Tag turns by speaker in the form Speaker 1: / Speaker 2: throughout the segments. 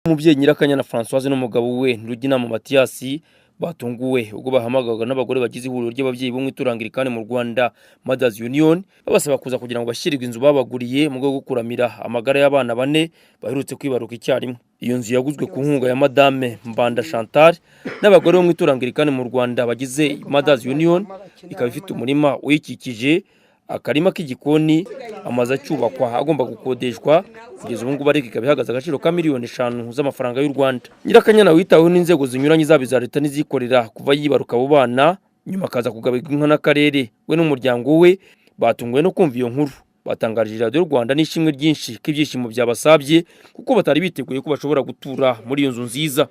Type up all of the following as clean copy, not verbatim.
Speaker 1: Umubyeyi Nyirakanyana Françoise n'umugabo we Nduginama Mathias batunguwe ubwo bahamagawaga n'abagore bagize ihuriro ry'ababyeyi bo mu itorero Anglikani mu Rwanda, Mothers Union, babasaba kuza kugira ngo bashyirirwe inzu babaguriye mu rwego rwo kuramira amagara y'abana bane baherutse kwibaruka icyarimwe. Iyo nzu yaguzwe ku nkunga ya Madame Mbanda Chantal n'abagore bo mu itorero Anglikani mu Rwanda bagize Mothers Union, ikaba ifite umurima uyikikije, akarima k'igikoni, amazu acyubakwa agomba gukodeshwa. Kugeza ubu ngubu ariko ikaba ihagaze agaciro ka miliyoni 5 z'amafaranga y'u Rwanda. Nyirakanyana witaweho n'inzego zinyuranye, zaba iza leta n'izikorera, kuva yibaruka abo bana, nyuma akaza kugabirwa inka n'akarere, we n'umuryango we batunguwe no kumva iyo nkuru. Batangarije Radiyo Rwanda n'ishimwe ryinshi ko ibyishimo byabasabye, kuko batari biteguye ko bashobora gutura muri iyo nzu nziza.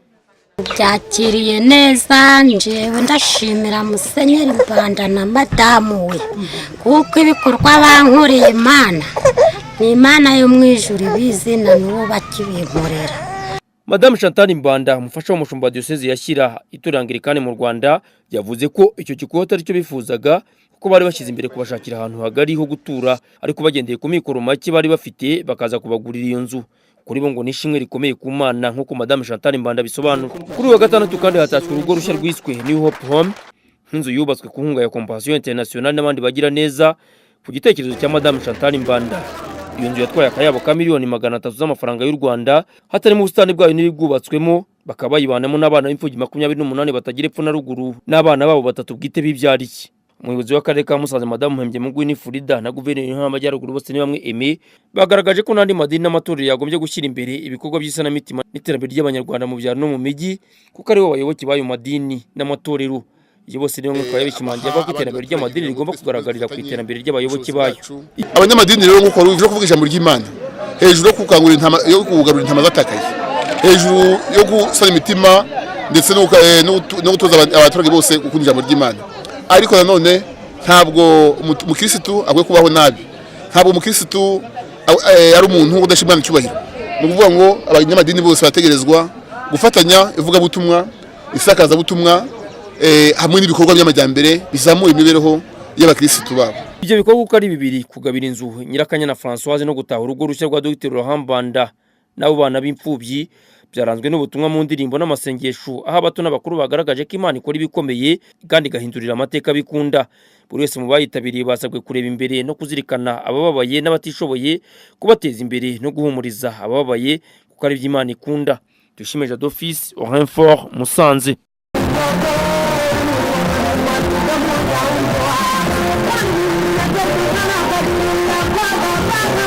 Speaker 2: Byakiriye neza. Njyewe ndashimira Musenyeri Mbanda na madamu we, kuko ibikorwa bankoreye, Imana ni Imana yo mu ijuru ibizi, na n'ubu bakibinkorera.
Speaker 1: Madamu Chantal Mbanda, umufasha w'umushumba wa Diyoseze ya Shyira, itorero Anglikani mu Rwanda, yavuze ko icyo gikorwa atari cyo bifuzaga, kuko bari bashyize imbere kubashakira ahantu hagari ho gutura, ariko bagendeye ku mikoro make bari bafite bakaza kubagurira iyo nzu. Kuri bo ngo ni ishimwe rikomeye ku Mana, nk'uko Madamu Chantal Mbanda bisobanura. Kuri uyu wa gatandatu kandi hatashywe urugo rushya rwiswe New Hope Home, nk'inzu yubatswe ku nkunga ya Compassion International n'abandi bagira neza, ku gitekerezo cya Madamu Chantal Mbanda. Iyo nzu yatwaye akayabo ka miliyoni 300 z'amafaranga y'u Rwanda, hatarimo ubusitani bwayo n'ibibwubatswemo, bakaba bayibanamo n'abana b'imfubyi 28 batagira epfo na ruguru, n'abana babo batatu bwite bibyariye. Umuyobozi w'akarere ka Musanze, Madamu Mpembyemungu Winifrida, na guverineri w'Intara y'Amajyaruguru Bosenibamwe Aimé bagaragaje ko n'andi madini n'amatorero yagombye gushyira imbere ibikorwa by'isanamitima n'iterambere ry'Abanyarwanda mu byaro no mu mijyi, kuko aribo bayoboke b'ayo madini n'amatorero. Ibyo Bosenibamwe akaba yabishimangiye avuga ko iterambere ry'amadini rigomba kugaragarira ku iterambere ry'abayoboke bayo.
Speaker 3: Abanyamadini rero, nk'uko wari kuvuga ijambo ry'Imana, hejuru yo gukangurira intama, yo kugarura intama zatakaye, hejuru yo gusana imitima ndetse no gutoza abaturage bose gukunda ijambo ry'Imana, ariko nanone ntabwo umukirisitu akwiye kubaho nabi, ntabwo umukirisitu ari umuntu udashyira Imana icyubahiro. Ni ukuvuga ngo abanyamadini bose bategerezwa gufatanya ivugabutumwa, isakazabutumwa, hamwe n'ibikorwa by'amajyambere bizamura imibereho y'abakirisitu babo.
Speaker 1: Ibyo bikorwa uko ari bibiri, kugabira inzu Nyirakanyana Françoise no gutaha urugo rushya rwa Dr Laurent Mbanda n'abo bana b'imfubyi, byaranzwe n'ubutumwa mu ndirimbo n'amasengesho, aho abato n'abakuru bagaragaje ko Imana ikora ibikomeye kandi igahindurira amateka bikunda. Buri wese mu bayitabiriye basabwe kureba imbere no kuzirikana abababaye n'abatishoboye, kubateza imbere no guhumuriza abababaye, kuko ari byo Imana ikunda. Dushime Jado Fils, Orinfor, Musanze.